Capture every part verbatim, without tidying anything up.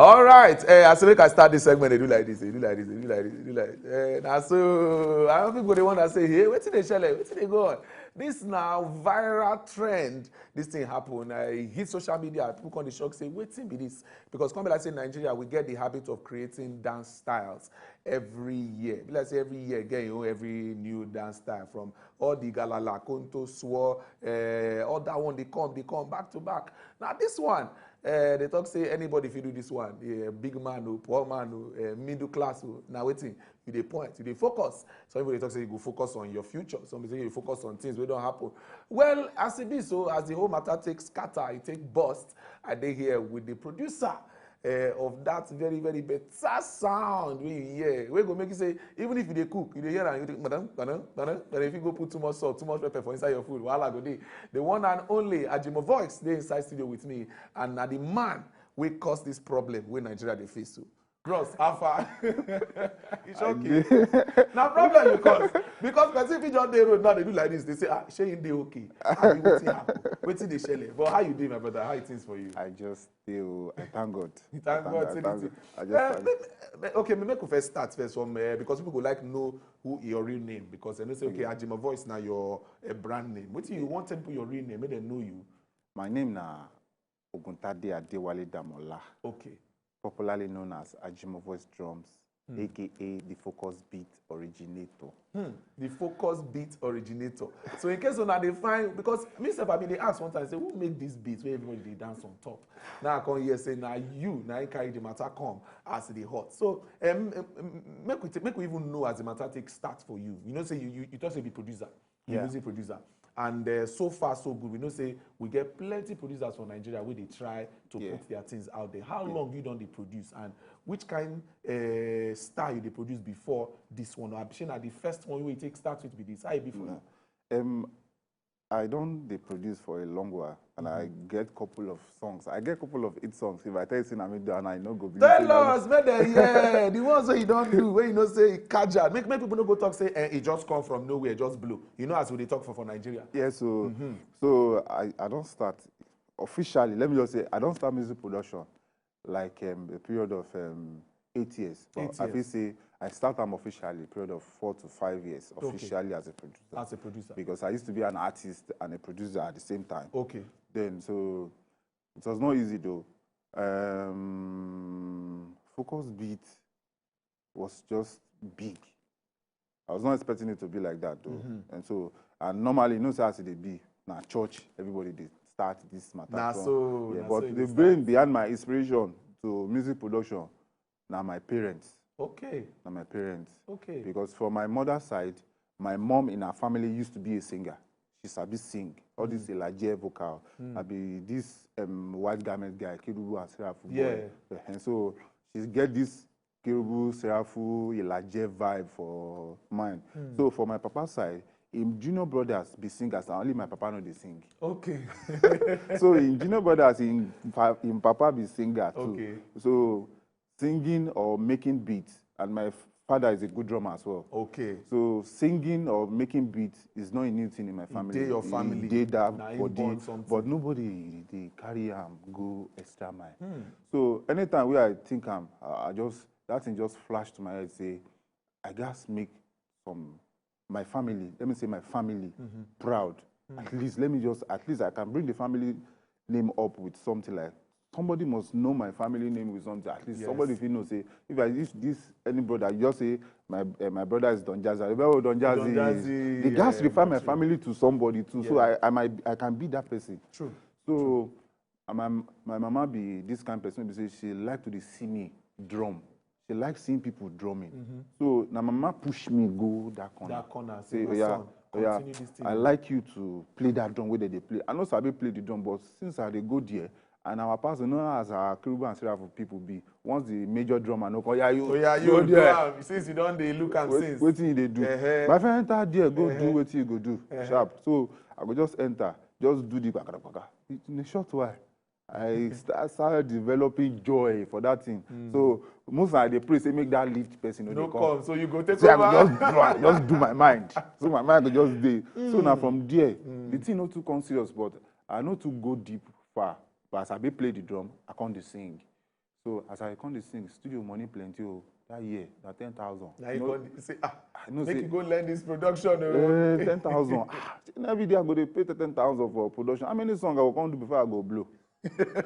All right, eh, as make I start this segment, they do like this, they do like this, they do like this, they do like this. Eh, na so I know people dey wonder say, hey, wetin dey shele, wetin dey go on? This na viral trend. This thing happen. I hit social media. People come dey shock say, wetin be this? Because come be like say Nigeria, we get the habit of creating dance styles every year. Be like say every year get your own every new dance style, from all the galala, konto, swore, eh, all that one dey come, dey come back to back. Now this one, eh, they talk say anybody fit do this one. Yeah, big man o, poor man o, eh, middle class o. Now wetin? You dey point, you dey focus. Some people dey talk say you go focus on your future. Some people say you focus on things wey don happen. Well, as e be so, as the whole matter take scatter, e take burst, I dey here with the producer, eh, of that very, very better sound wey you hear, wey go make you say, even if you dey cook, you dey hear am, you think, madam, madam, madam, madam, if you go put too much salt, too much pepper for inside your food, wahala go dey. The one and only Ajimo Voice dey inside studio with me, and na the man wey cause this problem wey Nigeria dey face so. Bros, how far? It's okay. Na problem you cause. Because person fit just dey road now, they do like this. They say, ah, shey him dey okay? Abi wetin happen? Wetin dey shele? But how you dey, my brother? How it things for you? I just dey o. I thank God. You thank God, say the thing. I just Eh, thank make- make- okay, make we first start first from, eh, because people go like know who your real name, because they know say, okay, Ajimo Voice na your, eh, brand name. Wetin you want to put your real name, make dem know you. My name na Oguntade Adewale Damola, Okay. popularly known as Ajimo Voice Drums, Hmm. A K A the Focus Beat Originator. Hmm. The Focus Beat Originator. So in case una dey find, because me sef, I been dey ask one time, say, who make this beat wey everybody dey dance on top? Now I come hear say na you, na you carry the matter come as e dey hot. So, um, um, um, make we ta-, make we even know as the matter take start for you. You know say you, you, you talk say you be producer, you Yeah. music producer. And, uh, so far so good. We know say we get plenty producers for Nigeria wey dey try to Yeah. put their things out there. How Yeah. long you don dey produce, and which kind, uh, style you dey produce before this one? Or shey na the first one wey you take start with be this? How e be for you? No. Um, I don dey produce for a long while, and I Mm-hmm. get couple of songs. I get couple of hit songs. If I tell you say na me do, and I no go believe say Tell na me. us, make dem hear. The ones wey you don do, wey you know say e catch am. Make, make people no go talk say, eh, e just come from nowhere, just blow. You know as we dey talk for, for Nigeria. Yes, so, Mm-hmm. so I, I don start officially. Let me just say, I don start music production like, um, a period of, um, eight years. But Eight I feel years. say I start am officially period of four to five years Okay. officially as a producer. As a producer. Because I used to be an artist and a producer at the same time. Okay. Then, so it was not easy though. Um, Focus Beat was just big. I was not expecting it to be like that though. Mm-hmm. And so, and normally, you know, say as e dey be, na church, everybody dey start this matter Na from. so, Yeah, na but so e the dey brain start. behind my inspiration to music production na my parents. Okay. Na my parents. Okay. Because for my mother side, my mom in her family used to be a singer. She sabi sing. All this Mm. Elijah vocal. Mm. I be this, um, white garment guy, Kerubu and Seraph boy. Yeah. And so she get this Kerubu, Seraph, Elijah vibe for mine. Mm. So for my papa side, him junior brothers be singers, and only my papa no dey sing. Okay. So him junior brothers, him, pa-, him papa be singer too. Okay. So singing or making beats, and my f-, father is a good drummer as well. Okay. So singing or making beats is not a new thing in my E family. dey your E family. dey that Na him body, born something. But nobody dey carry am go extra mile. Hmm. So anytime wey I think am, I, I just, that thing just flash to my head say, I gats make some, my family, let me say my family, Mm-hmm. proud. Mm. At least, let me just, at least I can bring the family name up with something like, somebody must know my family name with something. At least Yes. somebody fit know say, if I, if this, any brother, you just say, my, eh, my brother is Don Jazzy. I remember Don Jazzy. Don Jazzy, They gats eh, refer my Metro. family to somebody too. So Yeah. I, I might, I can be that person. True. So, and my, my mama be this kind person, be say she like to dey see me drum. She like seeing people drumming. Mm-hmm. So na mama push me go that corner. That corner, say, Say, "My "Oya, son, oya, continue this thing." I like you to play that drum wey dem dey play." I no sabi play the drum, but since I dey go there, and our pastor, you know as our Kerubu and Seraph people be, once the major drummer no come, "Oya, you Oya, you go do there." am. Since you don dey look am Wait-, since. Wetin you dey do? Uh-huh. My friend, enter there, go do Uh-huh. wetin you go do. Uh-huh. Sharp. So I go just enter, just do the kpakara kpaka. In a short while, I sta-, started developing joy for that thing. Mm. So most I dey pray say make that lift person no No dey come. come, so you go take Say I go over. just do, I just do my mind. So my mind go just dey. So na Mm. from there, Mm. the thing no too come serious, but I no too go deep far. But as I be play the drum, I come dey sing. So as I come dey sing, studio money plenty o. That year, na ten thousand. Now you go say, ah, I know make say you go learn this production. Oh. Eh, ten thousand. Ah, na every day I go dey pay ten thousand for production. How many songs I go come do before I go blow?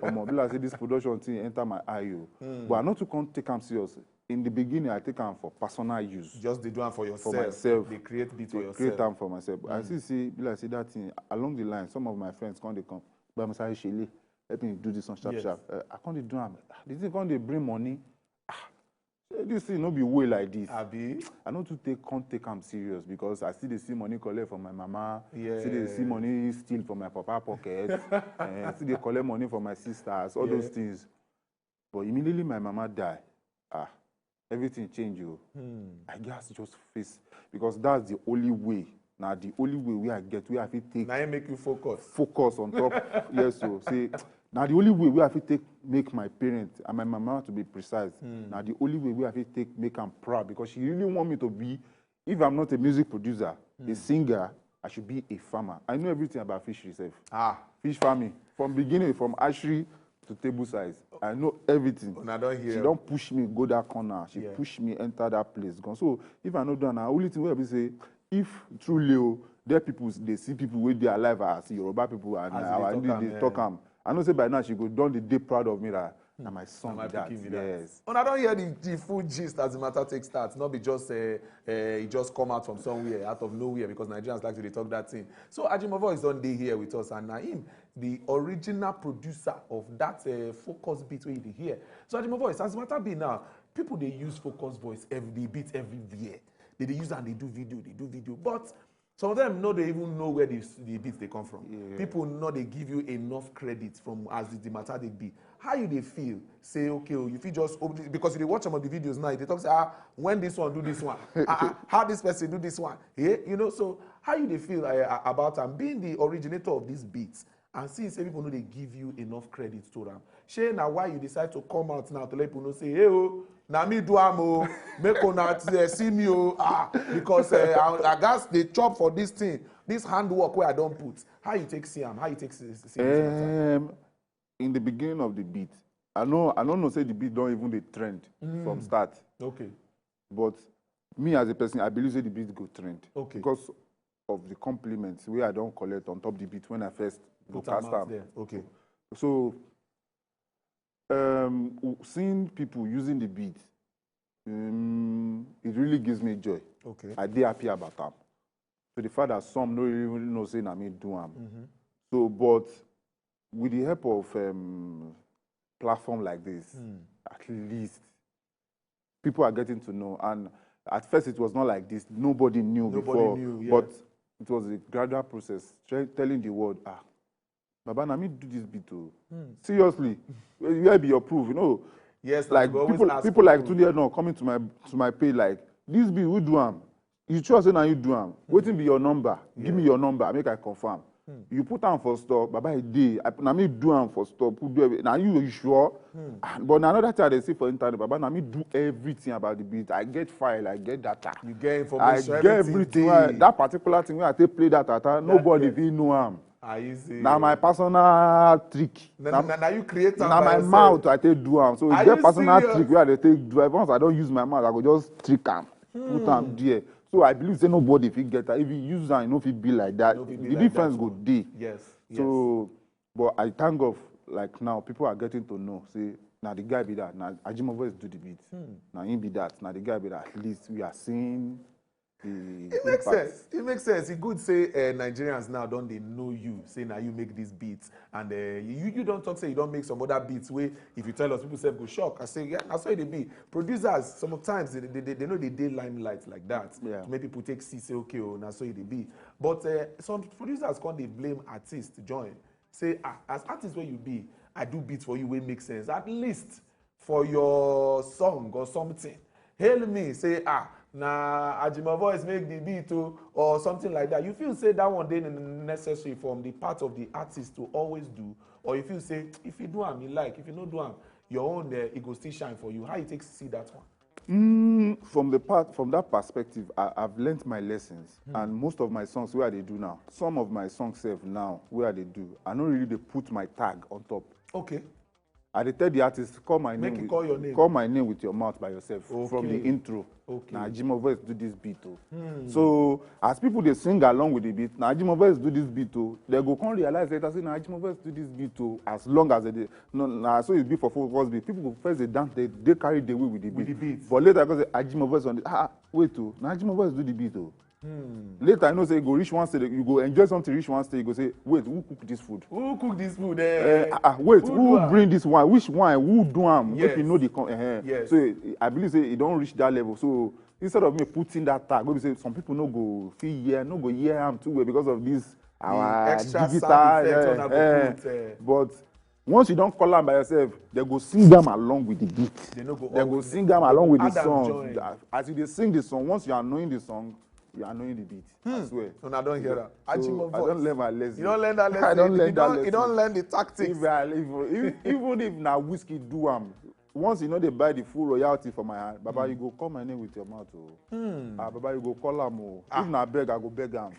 Omo, be like say this production thing enter my eye o. But I no too come take am serious. In the beginning, I take am for personal use. Just dey do am for yourself. For myself. Dey create beat for Dey yourself. Create am for myself. But I see say, be like say that thing, along the line, some of my friends come dey come. But I say, "Shele, help me do this one sharp Yes. sharp." Uh, I come dey do am. Ah, the thing come dey bring money. Ah, say this thing no be way like this. Abi? I no too take come take am serious because I still dey see money collect from my mama. Yeah. Still dey see money steal from my papa pocket. Eh, still dey collect money from my sisters. All Yeah. Those things. But immediately my mama die, ah, everything change o. Hmm. I gats just face because that's the only way. Na the only way wey I get wey I fit take Now you make you focus. Focus on top. Yes, so say na the only way wey I fit take make my parents and my mama, to be precise, na the only way wey I fit take make am proud because she really want me to be, if I'm not a music producer, a singer, I should be a farmer. I know everything about fishery sef. Ah, Fish farming, from beginning, from hatchery to table size. I know everything. Una don hear. She don push me go that corner. She Yeah. Push me enter that place. Gone. So if I no do am, na only thing wey I be say, if truly o, there people dey see people wey dey alive as Yoruba people and As our they English talk am, dey yeah. Talk am. I know say by now she go don dey dey proud of me that na my son Na my be that. pikin be that. Yes. Una don hear the, the full gist as the matter take start. Not be just uh, uh, e just come out from somewhere, out of nowhere, because Nigerians like to dey talk that thing. So Ajimo Voice don dey here with us, and na him the original producer of that uh, focus beat wey you dey hear. So Ajimo Voice, as the matter be now, people dey use focus voice every the beat everywhere. They dey use am dey do video, dey do video, but some of them no dey even know where the, the beat dey come from. Yeah. People no dey give you enough credit from as the, the matter dey be. How you dey feel? Say, okay, oh, you fit just open it, because you dey watch some of the videos now, you dey talk say, ah, when this one do this one, ah, ah, how this person do this one, yeah, you know. So how you dey feel uh, about am being the originator of this beat and seeing say people no dey give you enough credit to am? Shey na why you decide to come out now to let people know say, hey, oh, na me do am, oh, make una uh, see me, oh, ah, because uh, I, I gats dey chop for this thing, this handwork wey I don put. How you take see am? How you take see, see this matter? Um, in the beginning of the beat, I know I no know say the beat don even dey trend from start. Okay. But me as a person, I believe say the beat go trend. Okay. Because of the compliments wey I don collect on top the beat when I first Put am broadcast out am. There. Okay. So um, w- seeing people using the beat, um, it really gives me joy. Okay. I dey happy about am. To the fact that some no even know say na me do am. Mm-hmm. So, but with the help of um, platform like this, Mm. at least people are getting to know. And at first, it was not like this. Nobody knew Nobody before. Knew, yeah. But it was a gradual process. Try, telling the world, ah, Baba, na me do this beat o. Hmm. Seriously, where be your proof? You know, Yes, like you go always people, ask people like people. Today now coming to my to my page like, this beat, who do am? You sure say na you do am? Wetin be your number? Give me your number, make I confirm. You put am for store, Baba, e dey. I- Na me do am for store. Who do every- Na you, you sure? Ah, but na another thing I dey see for internet, Baba, na me do everything about the beat. I get file, I get data. You get I information. get everything. Wey I- that particular thing wey I take play that data, nobody day. Fit know am. Are you serious? Na my personal trick. Na, na, na you create am Na by my yourself. Mouth I take do am. So Are e get you personal serious? Trick wey I dey take do am. Once I don use my mouth, I go just trick am, put am there. So I believe say nobody fit get am. If you use am, e no fit be like that. No fit be The like difference that. Go dey. Yes. Yes. So, but I thank God, like, now people are getting to know. Say, na the guy be that. Na Ajimo Voice do the beat. Na him be that. Na the guy be that. At least we are seeing the It makes sense. It makes sense. E good say uh, Nigerians now don dey know you. Say na you make this beat, and uh, you you don talk say you don make some other beats wey if you tell us, people sef go shock. I say, yeah, na so e dey be. Producers sometimes they they, they, they no dey dey limelight like that. Yeah. To make people take see say, okay, oh, na so e dey be. But uh, some producers come dey blame artists join. Say, ah, as artist wey you be, I do beat for you wey make sense. At least for your song or something, hail me, say, ah, na Ajimo Voice make the beat o, or something like that. You feel say that one dey necessary from the part of the artist to always do, or you feel say if you do am, you like. If you no do am, your own, uh, e go still shine for you. How you take see that one? Mm, from the part, from that perspective, I, I've learnt my lessons, and most of my songs wey I dey do now, some of my songs sef now wey I dey do, I no really dey put my tag on top. Okay. I dey tell the artist, call my Make name you with, call your name. call my name with your mouth by yourself from the Okay. intro. Okay. Na Ajimo Voice do this beat o. So as people dey sing along with the beat, na Ajimo Voice do this beat o. They go come realize later say na Ajimo Voice do this beat o. As long as they dey, no, na so e be for focus beat. People go first dey dance, they dey carried away with the beat. With the beat. But later, go say Ajimo Voice on the, ah, wait o, na Ajimo Voice do the beat o. Later, you know say you go reach one stage, you go enjoy something, reach one stage, you go say, wait, who cook this food? Who cook this food? Eh, Eh? ah, ah, wait, Who who, do am? Bring this wine? Which wine? Who do am? Make Yes. You know the con- uh Yes. So I believe say e don reach that level. So instead of me putting that tag, wey be say some people no go fit hear, no go hear am too well because of this our extra digital. Sound effect Eh, una go eh. Put, eh. But once you don call am by yourself, they go sing am along with the beat. They no go They go always- sing am along with the add am song. Join. As you dey sing the song, once you are knowing the song, you are knowing the beat. I swear. Una don hear am. So, Ajimo I Voice. Don learn my lesson. You don learn that lesson. I don You learn that don- lesson. You don learn the tactics. If I, if, if, even if na whiskey do am, once you know they buy the full royalty for my hand, Baba, you go call my name with your mouth o. Ah, Baba, you go call am o. If na beg, I go beg am.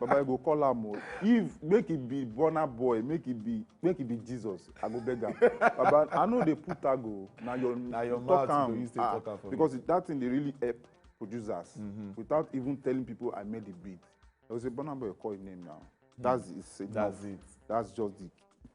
Baba, you go call am o. If make it be Burna Boy, make it be make it be Jesus, I go beg am. Baba, I know they put tag o. Na your Na your talk mouth you am. go use to Ah, talk am for me. Because that thing they really help producers without even telling people I made the beat. I will say, Burna Boy, call him name now. That's it. That's it. That's just the trick.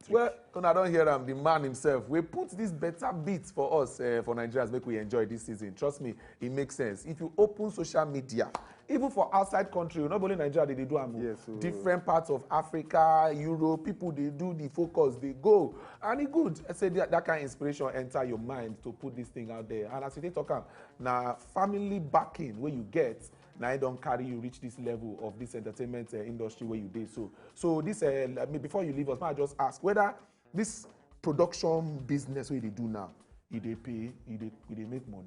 Well, una don hear am, the man himself. We put this better beat for us uh, for Nigerians, make we enjoy this season. Trust me, it makes sense. If you open social media, even for outside country, not only Nigeria, they, they do am. Yes, so- Different parts of Africa, Europe, people they do the focus, they go, and it good. I say that, that kind of inspiration enter your mind to put this thing out there. And as you dey talk am, na family backing where you get, now it don't carry you reach this level of this entertainment uh, industry where you dey. So, so this uh, let me- before you leave us, may I just ask whether this production business wey you dey do now, e dey pay, e dey e dey make money.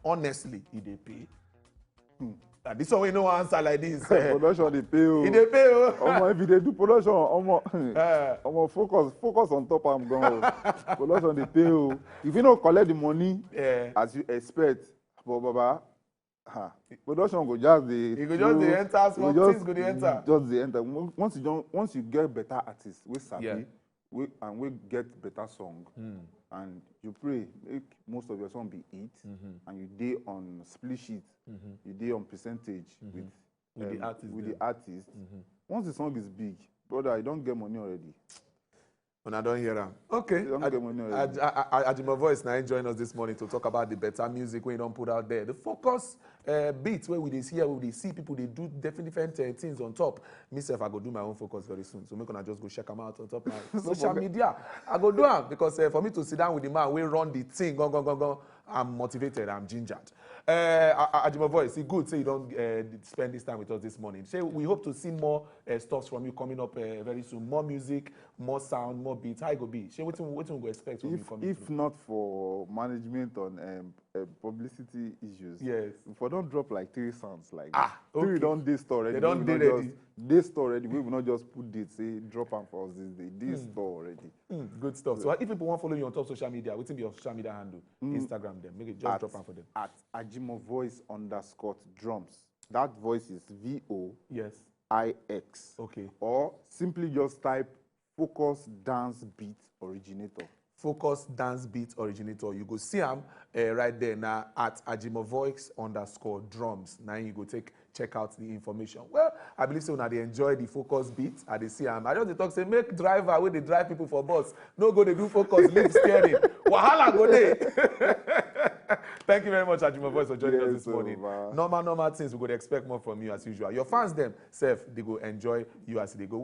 Honestly, e dey pay. Ah, this one wey no answer like this. Eh, Production dey pay o. e dey pay o. Omo, if you dey do production, omo, Eh, omo, focus, focus on top am gan o. Production dey pay o. If you no collect the money eh, as you expect, but Baba, ha, production go just dey. E go just dey flow, enter, small e go things go dey enter. Just dey enter. Mo- Once you don, once you get better artist wey sabi, Yeah. wey and wey get better song, and you pray make most of your song be hit, and you dey on split sheet, you dey on percentage with With the um, artist with dem. The artist. Once the song is big, brother, you don get money already. Una don hear am. Okay. You don Aj- get money Aj- already. Aj- Aj- Ajimo Voice na him join us this morning to talk about the better music wey he don put out there. The focus uh, beat wey we dey see here, we dey see people dey do different different uh, things on top. Me sef, I go do my own focus very soon. So make una just go check am out on top my social forget- media. I go do am because uh, for me to sit down with the man wey run the thing, go go go go, I'm motivated, I'm gingered. Uh, A- A- Ajimo Voice, e good say you don uh, spend this time with us this morning. Say we hope to see more uh, stuffs from you coming up uh, very soon. More music, more sound, more beats. How e go be? Say wetin wetin we go expect from you If coming if through? Not for management on um, uh, publicity issues, Yes. we for don drop like three sounds like Ah, this. Three okay. Don dey store already. They don We dey no ready. Just, dey store already. We will not just put date say drop am for us this day. Dey store already. Mm, good stuff. So if people wan follow you on top social media, wetin be your social media handle? Instagram dem. Make it just At- drop am for them. At Ajimo Voice underscore drums. That voice is V O Yes. I X. Okay. Or simply just type Focus Dance Beat Originator. Focus Dance Beat Originator. You go see am uh, right there now at Ajimo Voice underscore drums. Now you go take check out the information. Well, I believe so now they enjoy the focus beat. I dey see am. I just dey talk say make driver wey dey drive people for bus no go dey do focus, leave steering. Wahala go dey. Thank you very much, Ajimo Voice, for joining us Yes, this morning. Oba. Normal, normal things we go dey expect more from you as usual. Your fans dem sef, they go enjoy you as they go.